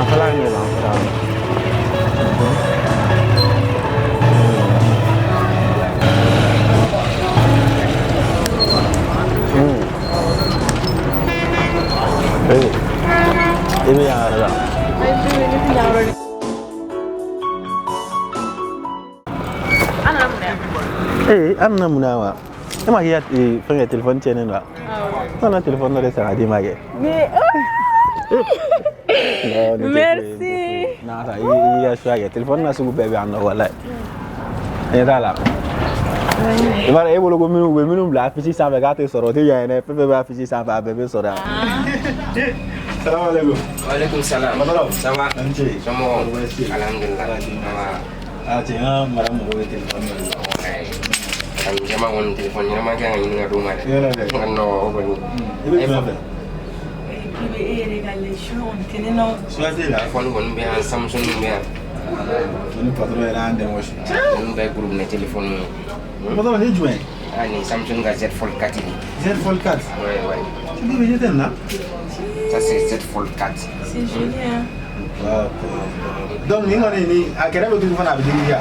Sanfɛla in de b'an fɛ yan. Ee, i bɛ yan yɛrɛ la. Ayi bébé, ne tɛ yan yɔrɔ de. An nana mun na yan? Ee, an nana mun na yan wa? E ma k'i ka fɛn kɛ telefɔni tiɲɛnen don wa? N nana telefɔni dɔ de san ka d'i ma kɛ. Non, ne tɛ Merci. Non, sa, i y'i ka choix kɛ. Telefɔni na sugu bɛɛ bɛ yan nɔ walayi. Ɲɛ t'a la. I b'a dɔn e bolo ko minnu u bɛ minnu bila affiche sanfɛ k'a tɛ sɔrɔ o tɛ yan ye dɛ. Fɛn fɛn bɛ affiche sanfɛ a bɛɛ bɛ sɔrɔ yan. Salamu aleykum. Waaleykum salam. Patron. Ça va? A ni ce. Somɔgɔw? Kɔri baasi tɛ yen? Alhamdulillah. Ala k'i Ça va. Ah, cɛ n ka mara mago bɛ telefɔni dɔ de la. Ani jama kɔni telefɔni ɲɛnama kan ka ɲini ka d'o ma dɛ. Yɔrɔ dɛ. Non, o kɔni. I bɛ jumɛn fɛ? Bébé, e yɛrɛ ka lɛ choix kɔni tɛ ne na o. Choix t'e la? Telefɔni kɔni bɛ yan, Samsung bɛ yan. Ni patron yɛrɛ y'an dɛmɛ o si. Ninnu bɛɛ ye groupe ne telefɔni ye. Patron nin ye jumɛn ye? Ah, nin Samsung ka Z Fold 4 de. Z Fold 4. Ouais, ouais. Tu bébé ɲɛ tɛ nin na? Ça c'est Z Fold 4. C'est joli hein. Waaw. Donc nin kɔni nin a kɛrɛ bɛ tugu fana a bɛ digi ya.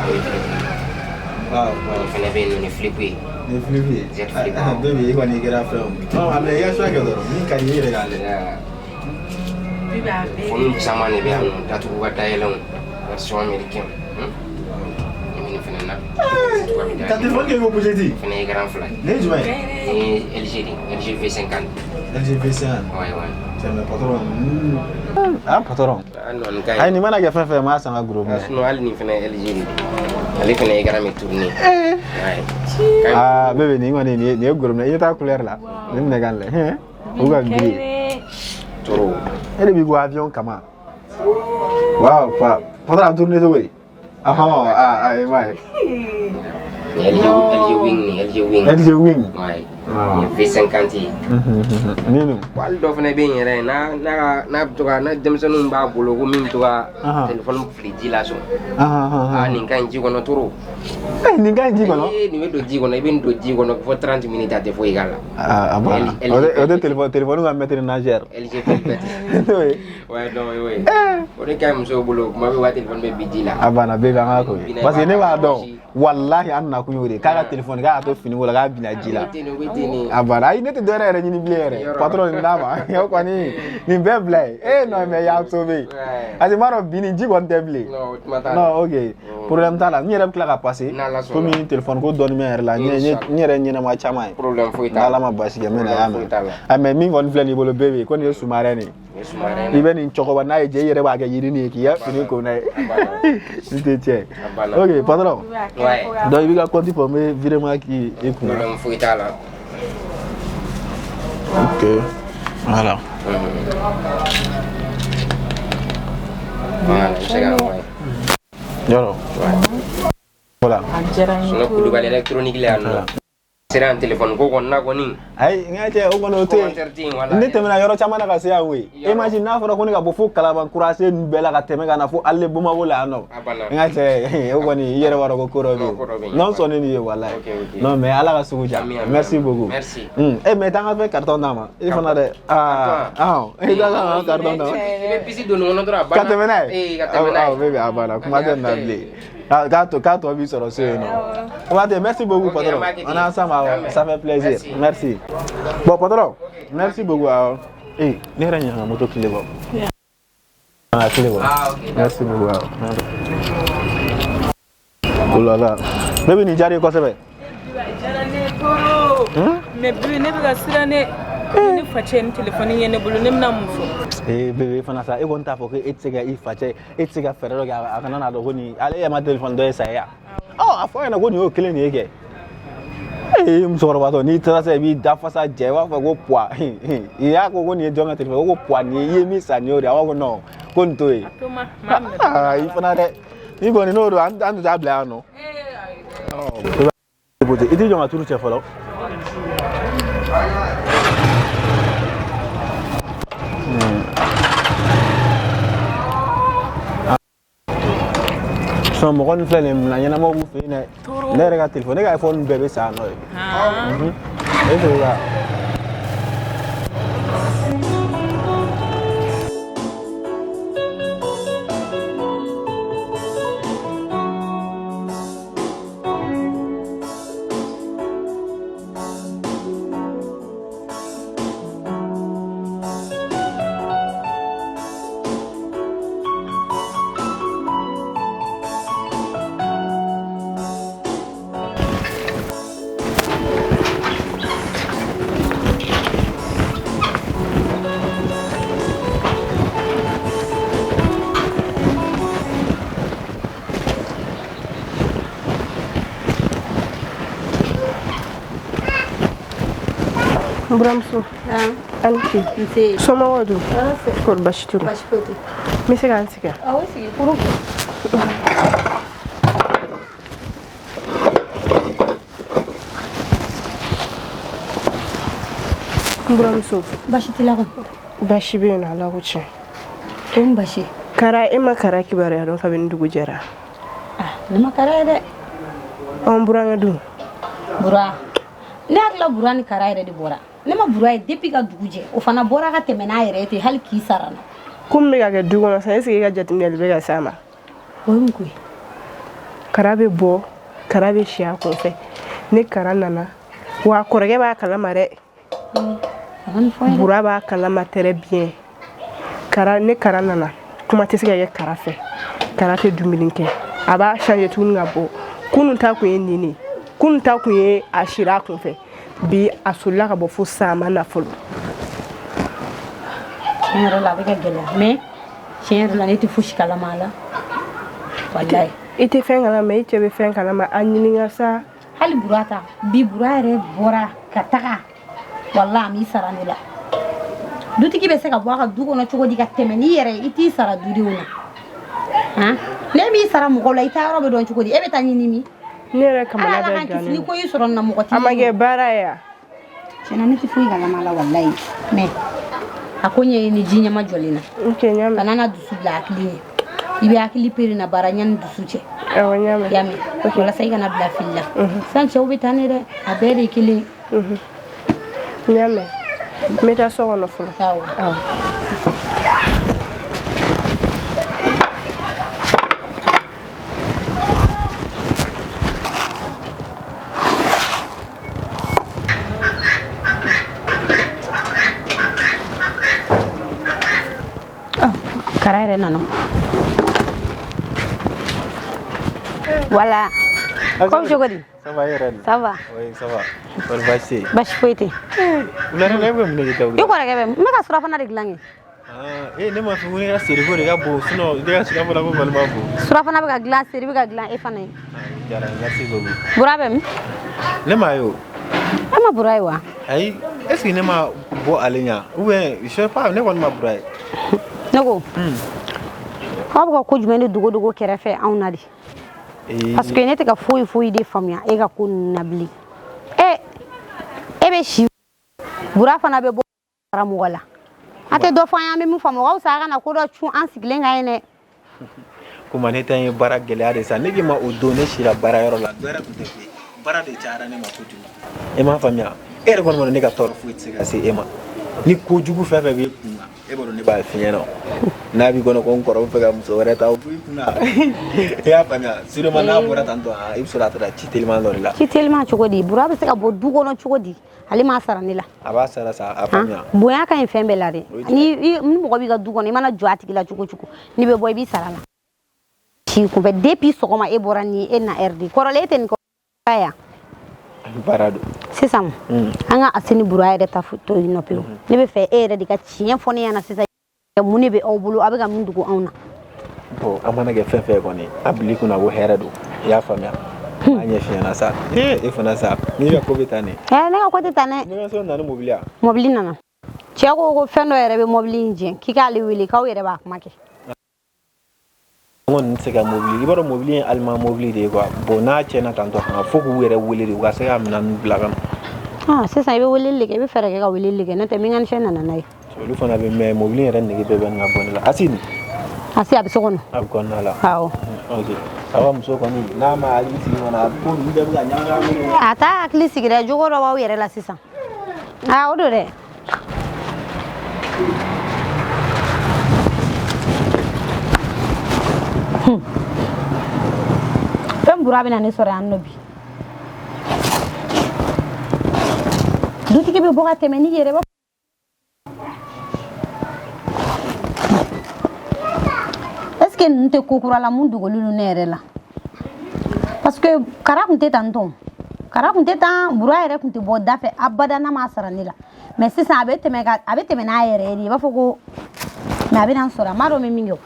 Waaw waaw. Nin fɛnɛ bɛ yen nɔ, nin flip ye. Nin flip ye. Z Flip. Ah, bébé i kɔni i kɛra fɛn o. Non, a minɛ i ka choix kɛ dɔrɔn min ka di i yɛrɛ k'a lajɛ. Yeah. Bébé, a bɛɛ. Fɔni caman de bɛ yan nɔ, datugu ka dayɛlɛnw, version américaine. Nin bɛ nin fɛnɛ na. Ka téléphone kɛ i ko pochette. Nin fɛnɛ ye écran fila ye. Nin ye jumɛn ye? Nin ye LG de ye, LG V50. LG V50. Ouais, ouais. Cɛ mais patron. Ah patron. Ah non, nin ka ɲi. Ayi nin mana kɛ fɛn fɛn ye n b'a san ka gros Ah, minɛ. sinon hali nin fɛnɛ ye LG de ye. Ale fɛnɛ écran bɛ tourner. Ouais. Ka ɲi. Ah bébé nin kɔni nin ye gros minɛ i ɲɛ t'a couleur la. Nin minɛ ka n lajɛ. O ka giri. Toro. E de b'i ko avion kama. Waaw pa patron a bɛ tourner cogo di? Ahɔn ah ah i m'a ye. Nin LG LG Wing nin LG Wing. LG Wing. Ouais. Ah. Nin V50 ye. Nin dun. Bon, hali dɔ fɛnɛ bɛ yen yɛrɛ n'a n'a ka n'a bɛ to ka n'a denmisɛnninw b'a bolo ko min bɛ to ka Ahan. téléphone fili ji la sɔn. Ahan ahan. Ah nin ka ɲi ji kɔnɔ trop. Eh nin ka ɲi ji kɔnɔ. Ee nin bɛ don ji kɔnɔ i bɛ nin don ji kɔnɔ fo 30 minutes a tɛ foyi k'a la. Ah a banna. O tɛ téléphone téléphone ka maître nageur. LG Velvet. N'o ye. Ouais non oui. O de ka ɲi musow bolo kuma bɛɛ u ka téléphone bɛ bin ji la. A banna bébé an k'a ko ye. Parce que ne b'a dɔn walahi an nakun y'o de ye k'a ka téléphone k'a to fini ko la k'a binna ji la. O bɛ ten de o bɛ ten de. A banna ayi ne tɛ dɔwɛrɛ yɛrɛ ɲini bilen yɛrɛ. Yɔrɔ. Patron nin d'a ma o kɔni nin bɛɛ bila yen. Eh non mais y'an sauvé. Ouais. Parce que n b'a dɔn bi nin ji kɔni tɛ bilen. Non o kuma t'a la. Non ok problème t'a la n yɛrɛ bɛ tila ka passer. N'Ala sɔnna. Komi téléphone ko dɔɔni bɛ n yɛrɛ la n ye n yɛrɛ ɲɛnama caman ye. Problème foyi t'a la. N'Ala ma basi kɛ n bɛ na y'a Problème foyi t'a mɛn. la. Ah mais min kɔni filɛ nin bolo bébé ko nin ye sous-marin de ye. Nin ye sous-marin I bɛ nin cɛkɔrɔba n'a ye jɛ i yɛrɛ b'a kɛ yirini ye k'i ka fini ko n'a ye. A banna. Ni tɛ tiɲɛ. A banna. Ok patron. Bébé, a kɛra Ouais. fo ka Donc i b'i ka compte fɔ n bɛ virement k'i i kunna. Problème foyi t'a la. Ok voilà. Voilà, i bɛ se ka ouais. Yɔrɔ. Voilà. A diyara n ye Sinon trop. Kulubali électronique la yan nɔ. Sera yan téléphone ko kɔni na kɔni. Ayi n ka cɛ o kɔni o tɛ Commentaire tɛ yen wala. yen. Ne tɛmɛna yɔrɔ caman na ka se yan koyi. Yɔrɔ. Imagine n'a fɔra ko ne ka bɔ fo Kalaban-Kura se ninnu bɛɛ la ka tɛmɛ ka na fo Ale Bamakɔ la yan nɔ. A banna. N ka cɛ o kɔni i yɛrɛ b'a dɔn ko ko dɔ bɛ Non, ko dɔ bɛ yen. yen. Non sɔnni nin ye walayi. Ok, ok. Non mais Ala ka sugu diya. Ami, ami, Merci ami. beaucoup. Merci. Eh mais t'an ka fɛn carton d'a ma. I fana dɛ. Ah ah i t'a ka carton d'a ma. I bɛ pisi don nin kɔnɔ dɔrɔn a banna. Ka tɛmɛ n'a ye. Ee ka tɛmɛ n'a ye. Awɔ bébé a banna kuma tɛ nin na bilen. Ah, k'a tɔ b'i sɔrɔ so yen nɔ. O b'a merci beaucoup Ok, patron. an b'a kɛ ten. On est ensemble awɔ. Ça fait plaisir. Merci. Merci. Bon patron, merci beaucoup awɔ. Eh ne yɛrɛ ɲinɛna ka moto clé bɔ. Ah clé bɔ. Ah, ok, Merci beaucoup awɔ. Oh là là. Bébé nin diyara i ye kosɛbɛ. Bébé, a diyara ne ye trop. Mais bébé, ne bɛ ka siran dɛ. Ni ne facɛ ye nin téléphone ye ne bolo ne bɛna mun fɔ? Eh bébé fana sa e kɔni t'a fɔ ko e tɛ se ka i facɛ e tɛ se ka fɛɛrɛ dɔ kɛ a kana n'a dɔn ko nin ale yɛrɛ ma téléphone dɔ ye sa ye yan. Ɔ a fɔ a ɲɛna ko nin y'o kelen de ye kɛ. Ee musokɔrɔba tɔ n'i taara sisan i b'i da fasa jɛ i b'a fɔ ko puwa i y'a ko ko nin ye jɔn ka téléphone ko puwa nin ye i ye min san nin y'o de ye a b'a fɔ ko non ko nin t'o ye. A to ma, m'a minɛ. Aa i fana dɛ n'i kɔni n'o don an tɛ taa bila yan nɔ. Eh, ayi. Ɔ i t'i jɔ ka turu cɛ fɔlɔ. Sinon mɔgɔ nin filɛ nin ye minɛn ɲɛnamaw b'u fɛ yen dɛ. Trop. Ne yɛrɛ ka téléphone ne ka iPhone bɛɛ bɛ san yan nɔ ye. Han. E sɔrɔ ka N buramuso, a ni tile. Nse. Somɔgɔw dun? Kɔri baasi t'u la? Baasi foyi tɛ. N bɛ se ka n sigi wa? Awɔ, sigi kurun. N buramuso. Baasi t'i la kɔni? Baasi bɛ yen nɔ, Ala ko tiɲɛ. O ye mun baasi ye? Kara, e ma Kara kibaruya dɔn kabini dugu jɛra? Ah, ne ma Kara ye dɛ. Ɔ, n burankɛ dun? Bura. Ne hakili la Bura ni Kara yɛrɛ de bɔra. Ne ma Bura ye depuis ka dugu jɛ. O fana bɔra ka tɛmɛ n'a yɛrɛ ye ten hali k'i sara na. Ko min bɛ ka kɛ du kɔnɔ sisan, est ce que e ka jateminɛli bɛ ka s'a ma? O ye mun ko ye? Kara bɛ bɔ, Kara bɛ si a kunfɛ. Ni Kara nana, wa a kɔrɔkɛ b'a kalama dɛ. Bura b'a kalama très bien. Kara, ne Kara nana, kuma tɛ se ka kɛ Kara fɛ. Kara tɛ dumuni kɛ. A b'a changer tuguni ka bɔ. Kunun ta kun ye nin de ye. Kunun ta kun ye a sira a kunfɛ. Bi a solila ka bɔ fo sisan, a ma na fɔlɔ. Tiɲɛ yɛrɛ la a bɛ ka gɛlɛya, mais tiɲɛ yɛrɛ la ne tɛ fosi kalama a la. Walayi. I tɛ fɛn kalama, i cɛ bɛ fɛn kalama, a ɲininka sa. Hali Bura ta, bi Bura yɛrɛ bɔra ka taga. Walayi a m'i sara ne la. Dutigi bɛ se ka bɔ a ka du kɔnɔ cogo di ka tɛmɛ n'i yɛrɛ ye, i t'i sara dudenw na. Han? Ne m'i sara mɔgɔw la, i taa yɔrɔ bɛ dɔn cogo di? E bɛ taa ɲini min? Ne yɛrɛ kamana Ala bɛɛ k'an kisi gannen ni ko y'i sɔrɔ nin na mɔgɔ t'i A ma ɲini. kɛ baara ye wa? Tiɲɛna ne tɛ foyi kalama la walayi. Mais a ko ɲɛ ye ni ji ɲɛma jɔlen na. Ok, n y'a mɛn. Kana na dusu bila hakili ɲɛ. I bɛ hakili pere na baara ɲani dusu cɛ. Awɔ, n y'a mɛn. I y'a mɛn. Walasa i kana bila fili la. Sisan cɛw bɛ taa ne dɛ. A bɛɛ de ye kelen ye. N y'a mɛn. N bɛ taa so kɔnɔ fɔlɔ. Awɔ. Awɔ. Kara yɛrɛ nana. Voilà. Comme cogo di? Ça va, e yɛrɛ dun? Ça va. Oui, ça va. Kɔri baasi tɛ yen? Baasi foyi tɛ. Wula in na e bɛ mun de kɛ I kɔrɔkɛ bɛ min? N bɛ ka surafana de dilan kɛ. Ah, e ne m'a fɔ ko ne ka seriko de ka bon, sinon ne ka surafana ko kɔni ma bon. Surafana bɛ ka dilan, seri bɛ ka dilan e fana ye. Ah, diyara n ye, merci beaucoup. Bura bɛ min? Ne m'a ye o. E ma Bura ye wa? Ayi, est ce que ne ma bɔ ale ɲɛ ou bien je sais pas, ne kɔni ma Bura ye. Ne ko. Aw bɛ ka ko jumɛn de dogo dogo kɛrɛfɛ anw na de? Parce que ne tɛ ka foyi foyi de faamuya e ka ko ninnu na bilen. E bɛ si Bura fana bɛ bɔ mɔgɔ la. A tɛ dɔ fɔ an ye, an bɛ min faamu, o ka fisa a kana ko dɔ cun an sigilen kan yen dɛ. Kuma ne ta ye baara gɛlɛya de sa, ne k'i ma o don ne sira baara yɔrɔ la, dɔ yɛrɛ tun tɛ koyi, baara de cayara ne ma kojugu. E m'a faamuya, e yɛrɛ kɔni b'a dɔn ne ka tɔɔrɔ foyi tɛ se ka se e ma. Ni kojugu fɛn fɛn b'e kun kan, e b'a dɔn ne b'a f'i ɲɛna. N'a b'i kɔnɔ ko n kɔrɔ bɛ fɛ ka muso wɛrɛ ta, o b'i kunna. E y'a faamuya, sûrement n'a bɔra tan tɔ, i bɛ sɔrɔ a taara ci teliman dɔ de la. Ci teliman cogo di? Bura bɛ se ka bɔ du kɔnɔ cogo di? Ale m'a sara ne la. A b'a sara sa, a faamuya. Bonya ka ɲi fɛn bɛɛ la dɛ. Ni mɔgɔ b'i ka du kɔnɔ, i mana jɔ a tigi la cogo cogo, n'i bɛ bɔ i b'i sara la. Si kunfɛ depuis sɔgɔma e bɔra ni e na heure de kɔrɔlen e tɛ nin kɛ yan. Baara don. Sisan an ka Asi ni Bura yɛrɛ ta to yen nɔ pewu. Ne bɛ fɛ e yɛrɛ de ka tiɲɛ fɔ ne ɲɛna sisan. Mun de bɛ aw bolo, a bɛ ka mun dogo anw na? Bon, an mana kɛ fɛn fɛn kɔni, a bil'i kunna ko hɛrɛ don. I y'a faamuya? An ɲɛ f'i ɲɛna sa. E fana sa, n'i ka ko bɛ taa nin. Ne ka ko tɛ taa dɛ. Ne ka so nana ni mobili ya? Mobili nana. Cɛ ko ko fɛn dɔ yɛrɛ bɛ mobili in jɛn, k'i k'ale wele k'aw yɛrɛ b'a kuma kɛ. N kɔni tɛ se ka mobili, i b'a dɔn mobili ye allemand mobili de ye quoi. Bon, n'a tiɲɛna tantɔ fo k'u yɛrɛ wele de, u ka se ka minɛn bila ka na. Ah, sisan i bɛ weleli de kɛ, i bɛ fɛɛrɛ kɛ ka weleli kɛ, n'o tɛ mécanicien nana n'a ye. Olu fana bɛ mɛn, mobili yɛrɛ nege bɛɛ bɛ n ka bɔ ne la. Asi dun? Asi a bɛ so kɔnɔ. A bɛ kɔnɔna la. Awɔ. Ok. A ka muso kɔni n'a ma hakili sigi kɔni, a ko ninnu bɛɛ bɛ ka ɲagami. A t'a hakili sigi dɛ, jogo dɔ b'aw yɛrɛ la sisan. Aa, o don dɛ. Fɛn Bura bɛna ne sɔrɔ yan nɔ bi. Dutigi bɛ bɔ ka tɛmɛ n'i yɛrɛ. Est-ce que ninnu tɛ ko kura la mun dogolen don ne yɛrɛ la? Parce que Kara kun tɛ tan tɔ. Kara kun tɛ tan, Bura yɛrɛ kun tɛ bɔ da fɛ abada n'a m'a sara ne la. Mais sisan a bɛ tɛmɛ n'a yɛrɛ ye de, i b'a fɔ ko mais a bɛna n sɔrɔ, a m'a dɔn n bɛ min kɛ o.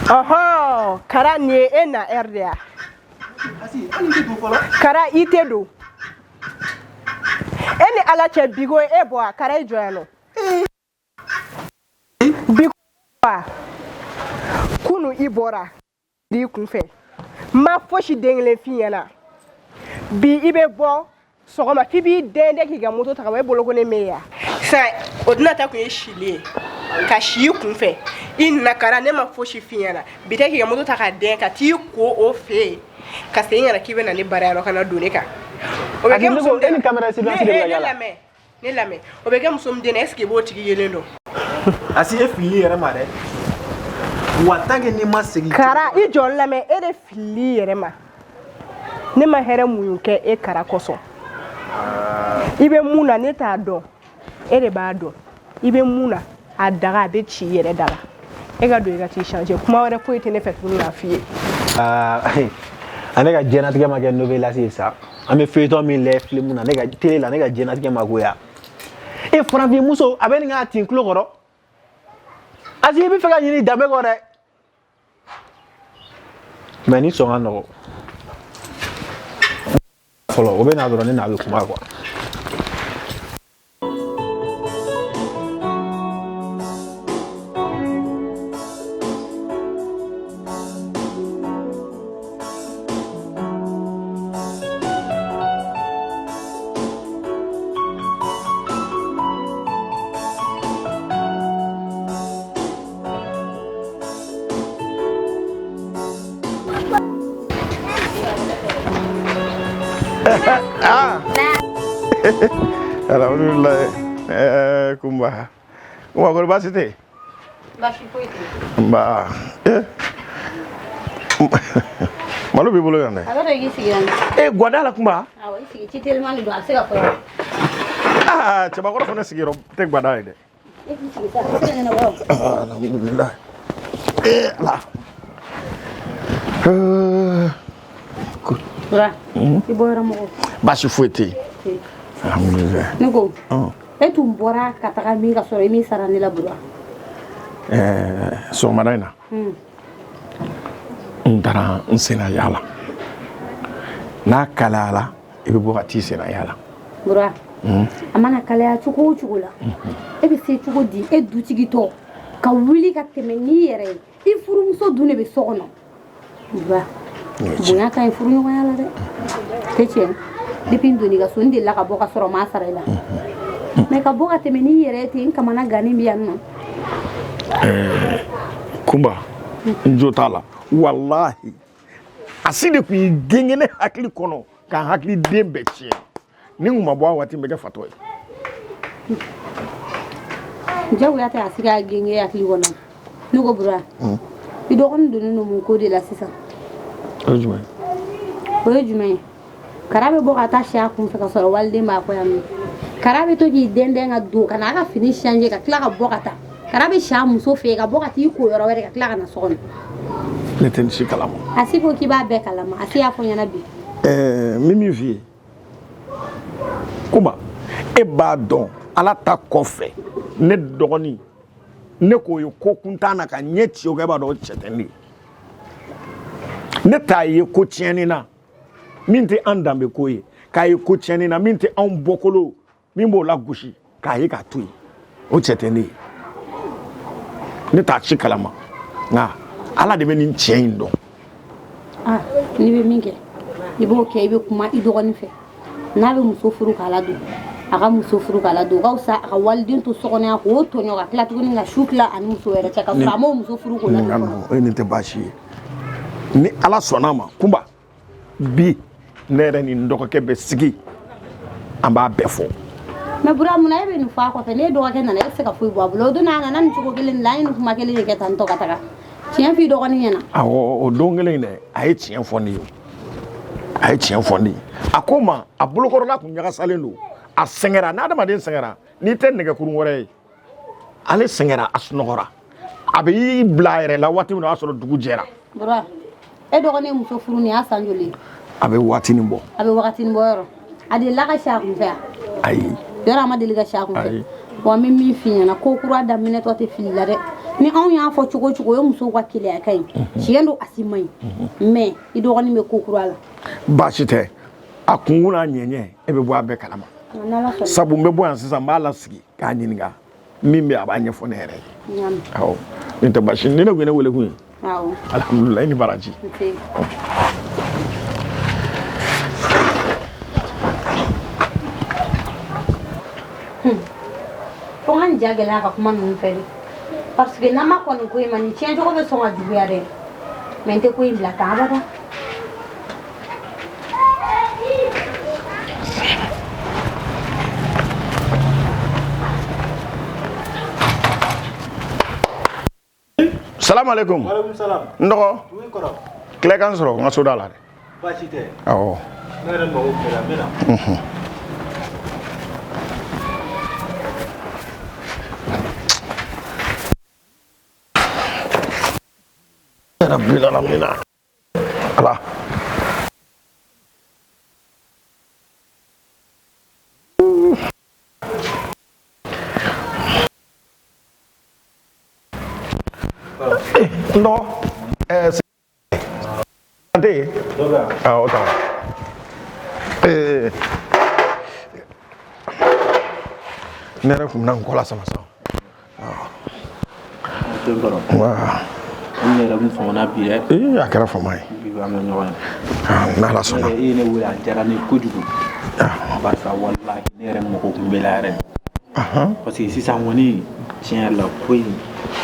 Ɔhɔ, Kara nin ye e na heure de ya? Kara i tɛ don. E ni Ala cɛ Bigo e bɔ a Kara i jɔ yan nɔ. Bigo a kunu i bɔra i kunfɛ. N ma fosi den kelen f'i ɲɛna. Bi i bɛ bɔ sɔgɔma f'i b'i dɛn k'i ka moto ta ka bɔ e bolo ko ne m'e ye. Sisan o dun ta kun ye sili ye. Ka si i kunfɛ. I nana Kara ne ma fosi f'i ɲɛna. Bi tɛ k'i ka moto ta ka dɛn ka t'i ko o fɛ yen. Ka segin ka na k'i bɛ na ne bara yan nɔ ka na don ne kan. O bɛ kɛ muso e ni caméra surveillance de bɛ ka yala. Ne lamɛn. O bɛ kɛ muso min den na est ce que i b'o tigi yelen dɔn? Asi e filili yɛrɛ ma dɛ. Wa tant que n'i ma segin. Kara i jɔ n lamɛn e de filili yɛrɛ ma. Ne ma hɛrɛ muɲu kɛ e Kara kosɔn. I bɛ mun na ne t'a dɔn. E de b'a dɔn. I bɛ mun na a daga a bɛ ci i yɛrɛ da la. E ka don i ka t'i changer kuma wɛrɛ foyi tɛ ne fɛ tuguni k'a f'i ye. Ale ka diɲɛlatigɛ ma kɛ novelas ye sa. An bɛ feuilleton min lajɛ film na ne ka télé la ne ka diɲɛlatigɛ ma goya. E farafin muso a bɛ nin k'a tin tulo kɔrɔ. Asi i bɛ fɛ ka ɲini danbe kɔ dɛ. Mais ni sɔn ka nɔgɔ. Fɔlɔ o bɛ na dɔrɔn ne n'a bɛ kuma quoi. Alhamdulillah. Kumba. Kumba kɔri baasi tɛ yen? Baasi foyi tɛ yen. Nba. Malo b'i bolo yan dɛ. A bɛ i k'i sigi yan. Gwada la Kumba. Awɔ i sigi ci teliman de don a bɛ se ka fɔ. Aa cɛbakɔrɔ fana sigiyɔrɔ tɛ gwada ye dɛ. E k'i sigi sa a bɛ se ka ɲɛnabɔ. Alhamdulillah. Ala. Bura i bɔ yɔrɔ mɔgɔ. Baasi foyi tɛ yen. Alhamdulillah. Ne ko e tun bɔra ka taga min ka sɔrɔ i min sara ne la Bura. Sɔgɔmada in na. N taara n senna yaala. N'a kalayala i bɛ bɔ ka t'i senna yaala. Bura a mana kalaya cogo o cogo la e bɛ se cogo di e dutigi tɔ ka wuli ka tɛmɛ n'i yɛrɛ ye i furumuso dun de bɛ so kɔnɔ. Bura bonya ka ɲi furuɲɔgɔnya la dɛ. Tɛ tiɲɛ depuis n donn'i ka so n delila ka bɔ ka sɔrɔ n m'a sara i la. Mais ka bɔ ka tɛmɛ n'i yɛrɛ ye ten n kamana gannen bɛ yan nɔ. Kunba n jo t'a la walahi Asi de tun y'i genge ne hakili kɔnɔ ka n hakili den bɛɛ tiɲɛ ni n kun ma bɔ a waati n bɛ kɛ fatɔ ye. Jagoya tɛ Asi ka genge hakili kɔnɔ. Ne ko Bura i dɔgɔnin donnen don mun ko de la sisan? O ye jumɛn ye? O ye jumɛn ye? Kara bɛ bɔ ka taa si a kun fɛ ka sɔrɔ waliden b'a kɔ yan nɔ. Kara bɛ to k'i dɛndɛn ka don ka n'a ka fini changer ka tila ka bɔ ka taa. Kara bɛ si a muso fɛ yen ka bɔ ka t'i ko yɔrɔ wɛrɛ ka tila ka na so kɔnɔ. Ne tɛ nin si kalama. Asi ko k'i b'a bɛɛ kalama. Asi y'a fɔ n ɲɛna bi. N bɛ min f'i ye Kunba e b'a dɔn Ala ta kɔfɛ ne dɔgɔnin ne k'o ye ko kuntan na ka ɲɛ ci o kan e b'a dɔn o cɛ tɛ ne ye. Ne t'a ye ko tiɲɛni na min tɛ an danbe ko ye k'a ye ko tiɲɛni na min tɛ anw bɔkolo min b'o lagosi k'a ye k'a to yen o cɛ tɛ ne ye. Ne t'a ci kalama nka Ala de bɛ nin tiɲɛ in dɔn. N'i bɛ min kɛ i b'o kɛ i bɛ kuma i dɔgɔnin fɛ n'a bɛ muso furu k'a ladon a ka muso furu k'a ladon o ka fisa a ka waliden to so kɔnɔ yan k'o tɔɲɔ ka tila tuguni ka su tila ani muso wɛrɛ cɛ ka sɔrɔ a m'o muso furu k'o ladon. Nin tɛ baasi ye ni Ala sɔnna a ma Kunba bi ne yɛrɛ ni n dɔgɔkɛ bɛ sigi an b'a bɛɛ fɔ. Mais Bura mun na e bɛ nin fɔ a kɔfɛ n'e dɔgɔkɛ nana e tɛ se ka foyi bɔ a bolo o don a nana nin cogo kelen de la an ye nin kuma kelen de kɛ tan tɔ ka taga tiɲɛ f'i dɔgɔnin ɲɛna. Awɔ o don kelen in dɛ a ye tiɲɛ fɔ ne ye a ye tiɲɛ fɔ ne ye a ko n ma a bolokɔrɔla kun ɲagasalen don a sɛgɛnra n'adamaden sɛgɛnra n'i tɛ nɛgɛkurun wɛrɛ ye ale sɛgɛnra a sunɔgɔra a bɛ y'i bila a yɛrɛ la waati min na o y'a sɔrɔ dugu jɛra. Bura e dɔgɔnin ye muso furu nin y'a san joli ye? A bɛ waatinin bɔ. A bɛ wagatinin bɔ yɔrɔ a delila ka si a kun fɛ yan? Ayi. Yɔrɔ a ma deli ka si a kun fɛ. Wa n bɛ min f'i ɲɛna ko kura daminɛtɔ tɛ fili la dɛ ni anw y'a fɔ cogo o cogo o ye musow ka keleya kan ye tiɲɛ don Asi man ɲi mais i dɔgɔnin bɛ ko kura la. Baasi tɛ, a kunkun n'a ɲɛɲɛ, e bɛ bɔ a bɛɛ kalama. Sabu n bɛ bɔ yan sisan, n b'a lasigi k'a ɲininka min bɛ, a b'a ɲɛfɔ ne yɛrɛ ye. Awɔ, nin tɛ baasi, ni ne kun ye ne wele kun ye. Alhamdulilayi, i ni baraji. Fo n ka n ja gɛlɛya ka kuma ninnu fɛ de, parce que n'an ma kɔn nin ko in ma, nin tiɲɛ cogo bɛ sɔn ka juguya dɛ. Mais n tɛ ko in bila tan abada. Salamu aleykum. Waaleykum salam. N dɔgɔ. Oui, kɔrɔ. Tile ka n sɔrɔ n ka soda la dɛ. Baasi tɛ. Awɔ. Ne yɛrɛ mago bɛɛ la, n bɛ na. Rabbil alamina. Ala. N dɔgɔ. Ɛɛ, an tɛ yen? Awɔ, ta. Ne yɛrɛ tun bɛna n kɔ la sama sa. Wa. Ne yɛrɛ kun famana bi dɛ. Ee, a kɛra fama ye. Bi an bɛ ɲɔgɔn ye. N'Ala sɔnna. E ye ne wele, a diyara ne ye kojugu. Barisa walahi, ne yɛrɛ mago tun b'e la yɛrɛ. Parce que sisan kɔni, tiɲɛ yɛrɛ la, ko in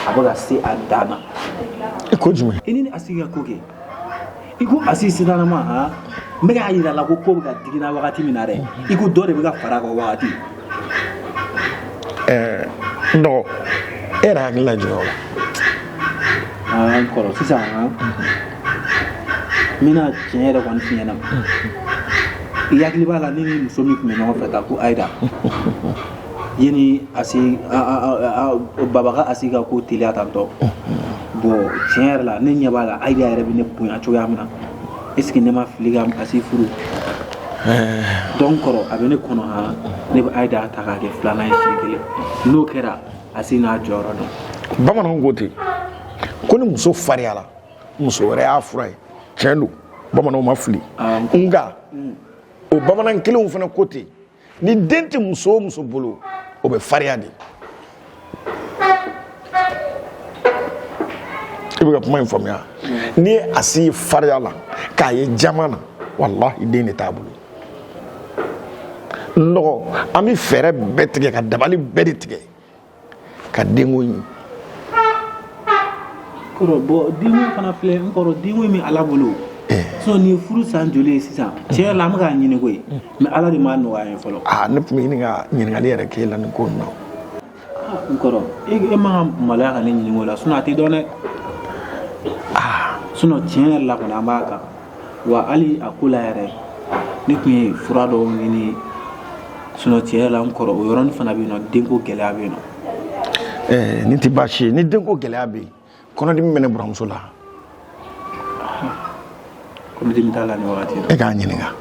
a bɛ ka se a dan na. E ko jumɛn? I ni ne Asi ka ko kɛ. I ko Asi sitanama han, n bɛ k'a yira la ko ko bɛ ka digi n na wagati min na dɛ, i ko dɔ de bɛ ka fara a kan o wagati. Ɛɛ, n dɔgɔ, e yɛrɛ hakili la jumɛn o la? Aa, n kɔrɔ, sisan han, n bɛna tiɲɛ yɛrɛ kɔni f'i ɲɛna. I hakili b'a la, ne ni muso min tun bɛ ɲɔgɔn fɛ tan ko Ayida, yani Asi, baba ka Asi ka ko teliya tantɔ. Bon, tiɲɛ yɛrɛ la, ne ɲɛ b'a la Ayida yɛrɛ bɛ ne bonya cogoya min na, est ce que ne ma fili ka Asi furu? Donc kɔrɔ, a bɛ ne kɔnɔ han, ne bɛ Ayida ta k'a kɛ filanan ye siɲɛ kelen. N'o kɛra, Asi n'a jɔyɔrɔ dɔn. Bamananw ko ten ko ni muso fariyala, muso wɛrɛ y'a fura ye. Tiɲɛ don, bamananw ma fili. Nka o bamanan kelenw fana ko ten, ni den tɛ muso o muso bolo, o bɛ fariya de. I bɛ ka kuma in faamuya? N'i ye Asi ye fariya la k'a ye jama na, walahi, den de t'a bolo. N dɔgɔ, an bɛ fɛɛrɛ bɛɛ tigɛ ka dabali bɛɛ de tigɛ ka denko ɲini. Kɔrɔ, bɔn, denko fana filɛ, n kɔrɔ, denko in bɛ Ala bolo. Sinon nin ye furu san joli ye sisan? Tiɲɛ yɛrɛ la, an bɛ k'a ɲini koyi, mais Ala de m'a nɔgɔya an ye fɔlɔ. Aa, ne tun bɛ ɲini ka ɲininkali yɛrɛ k'e la nin ko in na. N kɔrɔ, e man ka maloya ka ne ɲininka o la, sinon a tɛ dɔn dɛ. Sinon tiɲɛ yɛrɛ la kɔni, an b'a kan wa. Hali a ko la yɛrɛ, ne tun ye fura dɔw ɲini. Sinon tiɲɛ yɛrɛ la, n kɔrɔ, o yɔrɔnin fana bɛ yen nɔ, denko gɛlɛya bɛ yen nɔ. Ɛɛ, nin tɛ baasi ye. Ni denko gɛlɛya bɛ yen, kɔnɔdimi bɛ ne buramuso la. Kɔnɔdimi t'a la nin wagati in. E k'a ɲininka.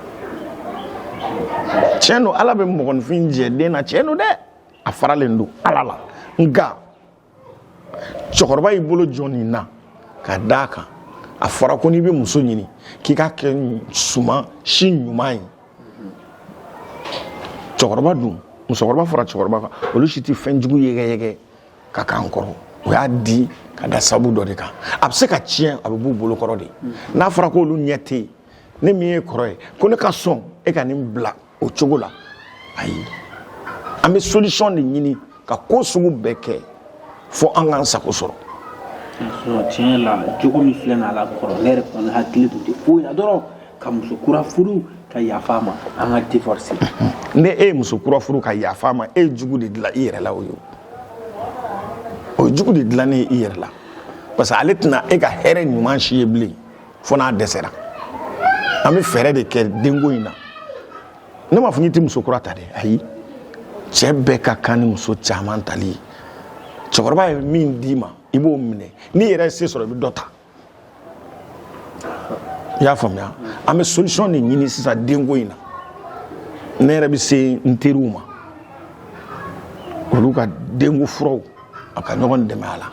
Tiɲɛ don, Ala bɛ mɔgɔninfin jɛ den na, tiɲɛ don dɛ, a faralen don Ala la. Nka cɛkɔrɔba y'i bolo jɔ nin na ka d'a kan, a fɔra ko n'i bɛ muso ɲini, k'i k'a kɛ suman si ɲuman ye. Cɛkɔrɔba dun, musokɔrɔba fara cɛkɔrɔba kan, olu si tɛ fɛn jugu yɛgɛyɛgɛ ka k'an kɔrɔ. O y'a di ka da sabu dɔ de kan, a bɛ se ka tiɲɛ, a bɛ b'u bolo kɔrɔ de. N'a fɔra k'olu ɲɛ tɛ yen, ne min ye kɔrɔ ye, ko ne ka sɔn e ka nin bila o cogo la, ayi. An bɛ solution de ɲini ka ko sugu bɛɛ kɛ fo an k'an sago sɔrɔ. Tiɲɛ la, jogo min filɛ nin a la, kɔrɔ, ne yɛrɛ kɔni hakili tun tɛ foyi la dɔrɔn ka muso kura furu ka yafa a ma, an ka divorce. Ni e ye muso kura furu ka yafa a ma, e ye jugu de dilan i yɛrɛ la. O ye jugu de dilannen ye i yɛrɛ la, parce que ale tɛna e ka hɛrɛ ɲuman si ye bilen fo n'a dɛsɛra. An bɛ fɛɛrɛ de kɛ denko in na. Ne m'a fɔ k'i tɛ muso kura ta dɛ, ayi. Cɛ bɛɛ ka kan ni muso caman tali ye. Cɛkɔrɔba ye min d'i ma, i b'o minɛ. N'i yɛrɛ ye se sɔrɔ, i bɛ dɔ ta. I y'a faamuya? An bɛ solution de ɲini sisan denko in na. Ne yɛrɛ bɛ se n teriw ma, olu ka denko furaw, a ka ɲɔgɔn dɛmɛ a la.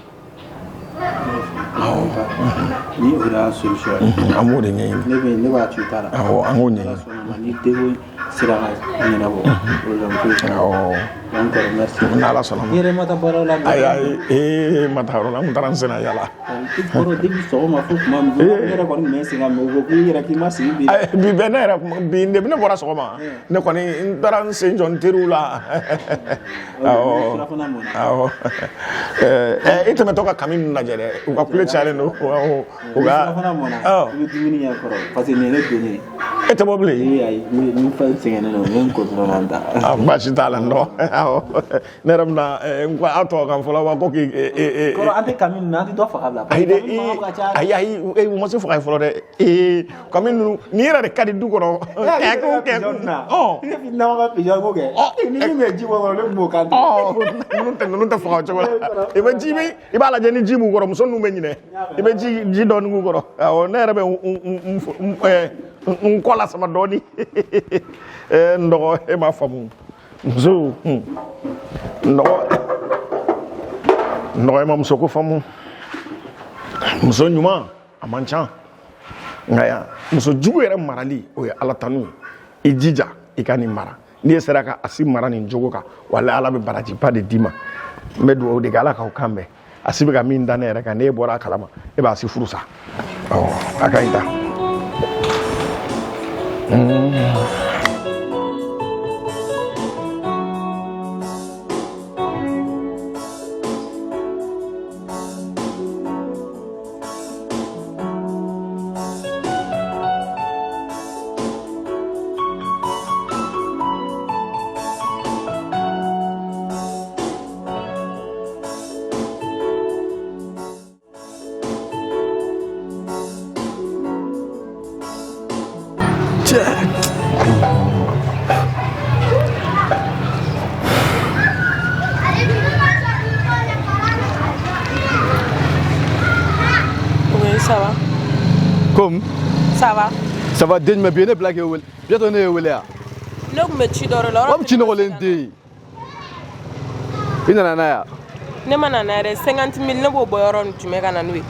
Ni o y'a solution ye. An b'o de ɲɛɲini. Ne bɛ ne b'a to i ta la. Awɔ, an k'o ɲɛɲini. Ala sɔnna ma, ni denko sera ka ɲɛnabɔ, problème foyi t'a la. Awɔ. Donc kɔrɔ, merci. N'Ala sɔnna ma. I yɛrɛ ma taa baara la bi? Ayi ayi, ee, ma taa yɔrɔ la, n kun taara n senna yala. I kɔrɔ depuis sɔgɔma fo tuma min, ne yɛrɛ kɔni tun bɛ n sen kan, mais u ko k'i yɛrɛ k'i ma sigi bi. Ayi, bi bɛɛ ne yɛrɛ kuma bi, depuis ne bɔra sɔgɔma, ne kɔni n taara n sen jɔ n teriw la. Awɔ. Surafana mɔna. Awɔ. Ɛɛ, i tɛmɛtɔ ka kami ninnu lajɛ dɛ, u ka kule cayalen don. Awɔ, u ka. Surafana mɔna. Awɔ. I bɛ dumuni kɛ kɔrɔ, parce que nin ye ne donnen ye. E tɛ bɔ bilen? Ee ayi, n fa sɛgɛnnen don, n bɛ n ko dɔrɔn ka n da. Ah, baasi t'a la n dɔgɔ. Awɔ. Ne yɛrɛ bɛna n ko aw tɔgɔ kan fɔlɔ wa ko k'i Kɔrɔ, an tɛ kami ninnu, an tɛ dɔ faga bila. Ayi dɛ, Kami fanga bɛ ka caya. ayi ayi, u ma se faga ye fɔlɔ dɛ. Ee, kami ninnu, nin yɛrɛ de ka di du kɔnɔ. Kɛkun kɛkun. Ɔ. Ne fi n'aw ka pigeon ko kɛ. Ni min bɛ ji bɔ kɔrɔ, ne tun b'o kan. Ɔ, ninnu tɛ faga o cogo la. I bɛ ji bɛ, i b'a lajɛ ni ji b'u kɔrɔ, muso ninnu bɛ ɲinɛ. I bɛ ji dɔɔni k'u kɔrɔ. Awɔ, ne yɛrɛ bɛ n kɔ lasama dɔɔni. Ee, n dɔgɔ, e m'a faamu. Muso, n dɔgɔ, n dɔgɔ, e ma muso ko faamu. Muso ɲuman, a man ca. Nka yan, muso jugu yɛrɛ marali, o ye Ala tanu ye. I jija i ka nin mara. N'i sera ka Asi mara nin cogo kan, walahi Ala bɛ barajiba de d'i ma. N bɛ dugawu de kɛ, Ala k'aw kan bɛn. Asi bɛ ka min da ne yɛrɛ kan, n'e bɔra a kalama, e b'a si furu sa. Awɔ, a ka ɲi ta. Oui, ça va. Comme? Ça va. Ça va, den jumɛn bi ye ne bila k'e wele? Bientôt ne ye wele yan. Ne tun bɛ ci dɔ de la. Wa ci nɔgɔlen den ye. I nana n'a ye? Ne ma na n'a ye dɛ, 50 000 ne b'o bɔ yɔrɔ jumɛn ka na n'o ye?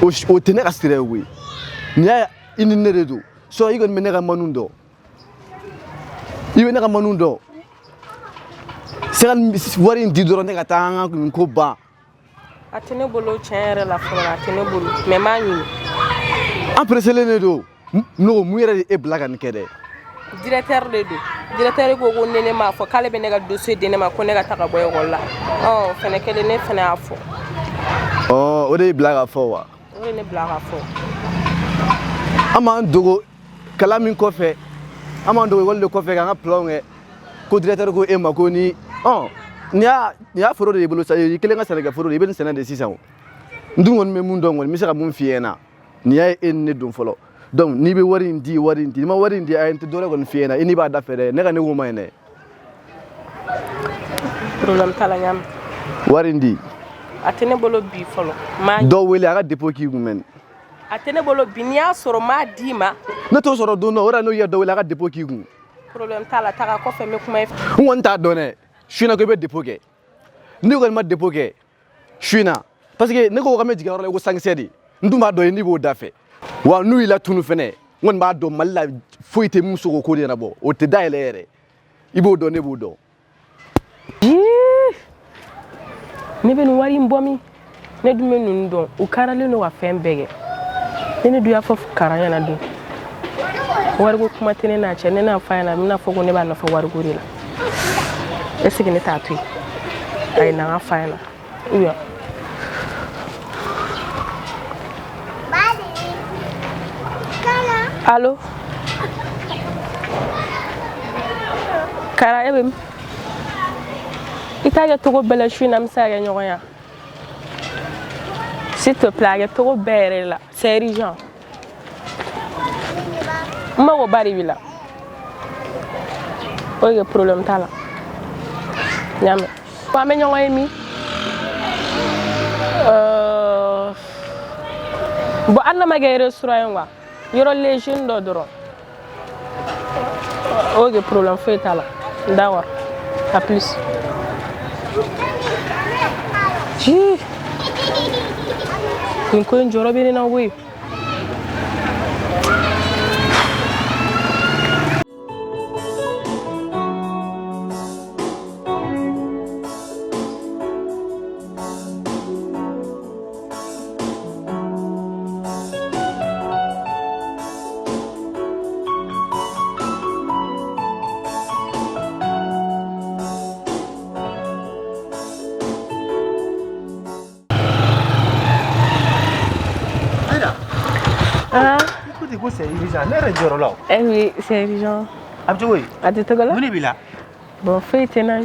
O tɛ ne ka sira ye koyi. Nin y'a ye, i ni ne de don. Sɔrɔ i kɔni bɛ ne ka manu dɔn. I bɛ ne ka manu dɔn. 50 wari in di dɔrɔn ne ka taa an ka nin ko ban. A tɛ ne bolo tiɲɛ yɛrɛ la fɔlɔ, a tɛ ne bolo, mais n b'a ɲini. An pressélen de don. Ne ko mun yɛrɛ de e bila ka nin kɛ dɛ? Directeur de don. Directeur ko ko ne m'a fɔ k'ale bɛ ne ka dossier di ne ma ko ne ka taa ka bɔ ekɔli la. Ɔ, o fɛnɛ kɛlen, ne fɛnɛ y'a fɔ. Ɔ, o de y'i bila ka fɔ wa? O de ye ne bila ka fɔ. An b'an dogo kalan min kɔfɛ, an b'an dogo ekɔli de kɔfɛ k'an ka plan kɛ. Ko directeur ko e ma ko ni ɔ nin y'a foro de y'i bolo sa, i kelen ka sɛnɛkɛ foro de, i bɛ nin sɛnɛ de sisan o. N dun kɔni bɛ mun dɔn kɔni, n bɛ se ka mun f'i ɲɛna. Nin y'a ye e ni ne don fɔlɔ. Donc n'i bɛ wari in di, wari in di, n'i ma wari in di, ayi, n tɛ dɔwɛrɛ kɔni f'i ɲɛna, i n'i b'a da fɛ dɛ, ne ka ne ko ma ɲi dɛ. Problème t'a la, n y'a mɛn. Wari in di. A tɛ ne bolo bi fɔlɔ. Dɔ wele a ka dépôt k'i kun mɛn. A tɛ ne bolo bi, n'i y'a sɔrɔ n b'a d'i ma. Ne t'o sɔrɔ don dɔ, o de la n'o y'i dɔ wele a ka dépôt k'i kun. Problème t'a la, taga kɔfɛ n bɛ kuma i fɛ. N kɔni t'a dɔn dɛ, su in na ko i bɛ dépôt kɛ. N'i kɔni ma dépôt kɛ su in na, parce que ne ko k'an bɛ jigin yɔrɔ la i ko sankisɛ de, n dun b'a dɔn n'i b'o da fɛ. Wa n'u y'i latunu fɛnɛ, n kɔni b'a dɔn Mali la foyi tɛ mun se k'o ko de ɲɛnabɔ, o tɛ dayɛlɛ yɛrɛ. I b'o dɔn, ne b'o dɔn. Ne bɛ nin wari in bɔ min? Ne dun bɛ ninnu dɔn, u karalen don ka fɛn bɛɛ kɛ. Ne dun y'a fɔ Karan ɲɛna dun. Wariko kuma tɛ ne n'a cɛ, ne n'a f'a ɲɛna, a bɛna fɔ ko ne b'a nɔfɛ wariko de la. Est ce que ne t'a to yen? Ayi, na n ka f'a ɲɛna. Ou bien. Allo? Kara, e bɛ min? I t'a kɛ cogo bɛɛ la su in na, an bɛ se ka kɛ ɲɔgɔn ye. S'il te plaît, a kɛ cogo bɛɛ yɛrɛ la. C'est urgent. N mago ba de b'i la. Ok, problème t'a la. N y'a mɛn. Ko an bɛ ɲɔgɔn ye min? Bon, hali n'a ma kɛ restaurant ye quoi. Yɔrɔ léger dɔ dɔrɔn. Ok, problème foyi t'a la. D'accord. À plus. Nin ko in jɔrɔ bɛ ne na koyi. Ah. Écoute, ko c'est urgent. Ne yɛrɛ jɔrɔ la o. Eh oui, c'est urgent. A bɛ cogo di? A tɛ tɔgɔ la? Mun de b'i la? Bon, foyi tɛ n na.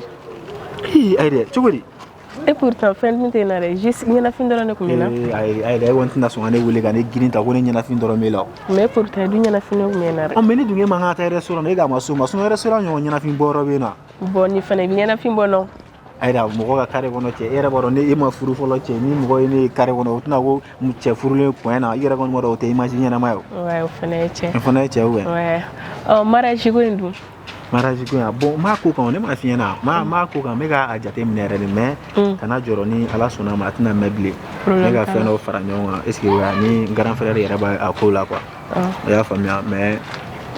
Ii, ayi dɛ, cogo di? Et pourtant, fɛn dun tɛ n na dɛ. Juste ɲɛnafin dɔrɔn de tun bɛ n na. Ee, ayi, ayi dɛ, e kɔni tɛna sɔn ka ne wele ka ne girin ta ko ne ɲɛnafin dɔrɔn b'e la o. Mais pourtant, du ɲɛnafin de tun bɛ n na dɛ. Ɔ, mais ne dun k'e ma n ka taa restaurant na, e k'a ma s'o ma. Sinon restaurant ɲɔgɔn ɲɛnafin bɔ yɔrɔ bɛ yen nɔ. Bon, nin fana i bɛ ɲɛnafin bɔ nɔ. Ayiwa, mɔgɔ ka carré kɔnɔ cɛ, e yɛrɛ b'a dɔn ne e ma furu fɔlɔ cɛ, ni mɔgɔ ye ne ye carré kɔnɔ, o tɛna ko cɛ furulen coin na, i yɛrɛ kɔni b'a dɔn o tɛ image ɲɛnama ye o. Ouais, o fana ye tiɲɛ. O fana ye cɛ ou bien? Ouais. Ɔ, mariage ko in dun? Mariage ko in, bon, n b'a ko kan, ne m'a f'i ɲɛna, n b'a ko kan, n bɛ k'a jateminɛ yɛrɛ de, mais kana jɔrɔ, ni Ala sɔnna ma, a tɛna mɛn bilen. Ne ka fɛn dɔw fara ɲɔgɔn kan, est ce que ni n grand frère yɛrɛ b'a ko la quoi. I y'a faamuya, mais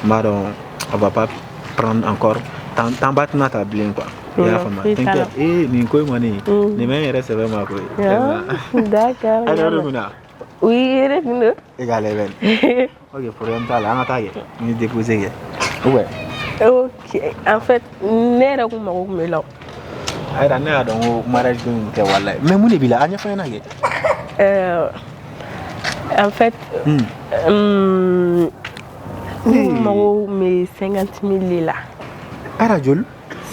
n b'a dɔn on va pas prendre encore temps ba tɛna ta bilen quoi. I y'a faamuya, t'inquiète. Ee, nin ko in kɔni, nin bɛ n yɛrɛ sɛbɛ ma koyi. D'accord. Ayi, o de kun na. Oui, yɛrɛ kun don. E k'a lajɛ bɛn. Ok, problème t'a la, an ka taa kɛ. N ye déposé kɛ. Ouais. Ok, en fait, ne yɛrɛ kun mago kun bɛ la. Ayiwa, ne y'a dɔn ko mariage ko in tɛ walayi. Mais mun de b'i la? A ɲɛfɔ n ɲɛna kɛ. En fait, ne mago kun bɛ 50 000 de la. Ayiwa, joli?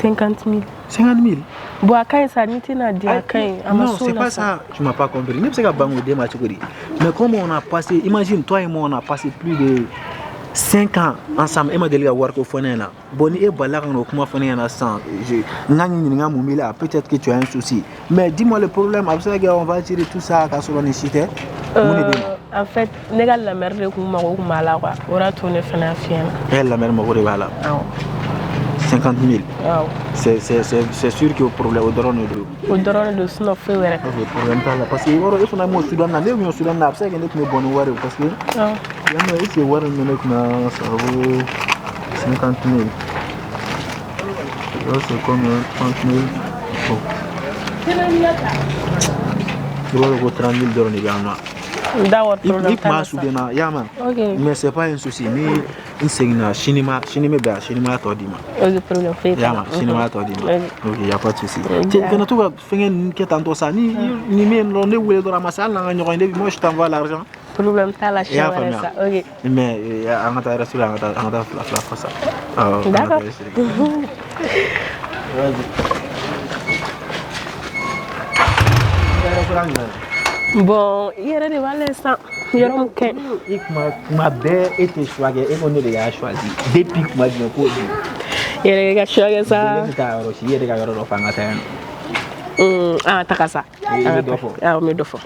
50 000. 50 000? Bon, a ka ɲi sa, n'i tɛna di, a ka ɲi. A ma Non, c'est pas ça. Tu m'as pas compris. Ne bɛ se ka ban k'o d'e ma cogo di? Mais comme on a passé, imagine, toi et moi, on a passé plus de 5 ans ensemble. E ma deli ka wariko fɔ ne ɲɛna. Bon, ni e balila ka n'o kuma fɔ ne ɲɛna sisan, n ka ɲininka mun b'i la, peut-être que tu as un souci. Mais dis-moi le problème, a bɛ se ka kɛ on va tirer tout ça k'a sɔrɔ nin si tɛ. Mun de bɛ yen? En fait, ne ka lamɛri de kun mago kun b'a la quoi. O de y'a to ne fana y'a f'i ɲɛna. E ka lamɛri mago de b'a la? Awɔ. 50 000. Awɔ. C'est sûr que o problème o dɔrɔn de don. O dɔrɔn de don, sinon foyi wɛrɛ. Ok, problème t'a la, parce que yɔrɔ e fana m'o Soudan na, ne tun y'o Soudan na, a bɛ se ka kɛ ne tun bɛ bɔ ni wari ye, parce que yan nɔ, est-ce que wari min bɛ ne kunna, ça vaut 50 000. Là, c'est combien? 30 000. Bon. I b'a dɔn ko 30 000 dɔrɔn de bɛ yan nɔ. D'accord, problème I t'a kun b'a la. Soudan na, y'a mɛn? Ok. Mais c'est pas un souci, ni n seginna sini ma, sini bɛ bɛn, sini ma tɔ d'i ma. Ok, problème foyi t'a I y'a la. mɛn, sini ma tɔ d'i ma. Ok, y a pas de souci. Ok. Cɛ, kana to ka fɛngɛ ninnu kɛ tantɔ sa, ni ni min dɔrɔn ne wele dɔrɔn, a ma se hali n'an ka ɲɔgɔn ye, ne moi je t'envoie l'argent. Problème t'a la, I y'a siɲɛ wɛrɛ faamuya. sa. Ok. Mais an ka taa restaurant, an ka taa fila fila fɔ sa. Awɔ, an ka taa D'accord. restaurant. Vas-y. Restaurant jumɛn? Bon, i yɛrɛ de b'a lajɛ sisan yɔrɔ min ka ɲi. I kuma bɛɛ e tɛ choix kɛ, e ko ne de y'a choisi depuis kuma jumɛn ko bi. I yɛrɛ ka choix kɛ sa. Ne tɛ taa yɔrɔ si, i yɛrɛ ka yɔrɔ dɔ fɔ an ka taa yen nɔ. An ka taga sa. I bɛ dɔ fɔ. Awɔ, n bɛ dɔ fɔ.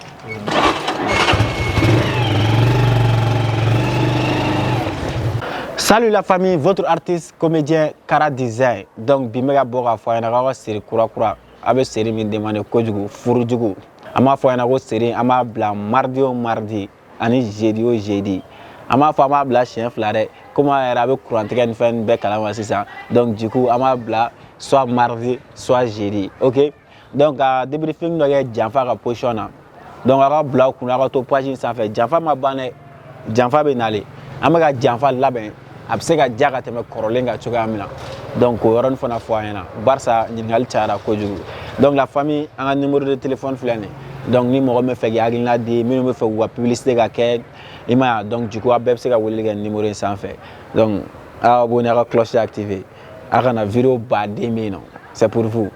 Salut la famille, votre artiste comédien Kara Design. Donc bi n bɛ ka bɔ k'a fɔ a ɲɛna k'aw ka série kura kura, a bɛ série min demandé kojugu, furujugu. An b'a fɔ a ɲɛna ko série an b'a bila mardi o mardi ani jeudi o jeudi. An b'a fɔ an b'a bila siɲɛ fila dɛ, komi an yɛrɛ a bɛ kurantigɛ ni fɛn ninnu bɛɛ kalama sisan. Donc du coup an b'a bila soit mardi soit jeudi. Ok, donc ka débriefing dɔ kɛ janfa ka position na. Donc aw ka bila aw kunna, aw ka to page in sanfɛ, janfa ma ban dɛ, janfa bɛ nalen. An bɛ ka janfa labɛn, a bɛ se ka ja ka tɛmɛ kɔrɔlen kan cogoya min na. Donc o yɔrɔnin fana fɔ an ɲɛna, barisa ɲininkali cayara kojugu. Donc la famille, an ka numéro de téléphone filɛ nin ye. Donc ni mɔgɔ min bɛ fɛ k'i hakilina di, minnu bɛ fɛ k'u ka publicité ka kɛ, i m'a ye, donc du coup aw bɛɛ bɛ se ka weleli kɛ numéro in sanfɛ. Donc aw abonné, aw ka cloche activé, aw kana vidéo baden bɛ yen nɔ, c'est pour vous.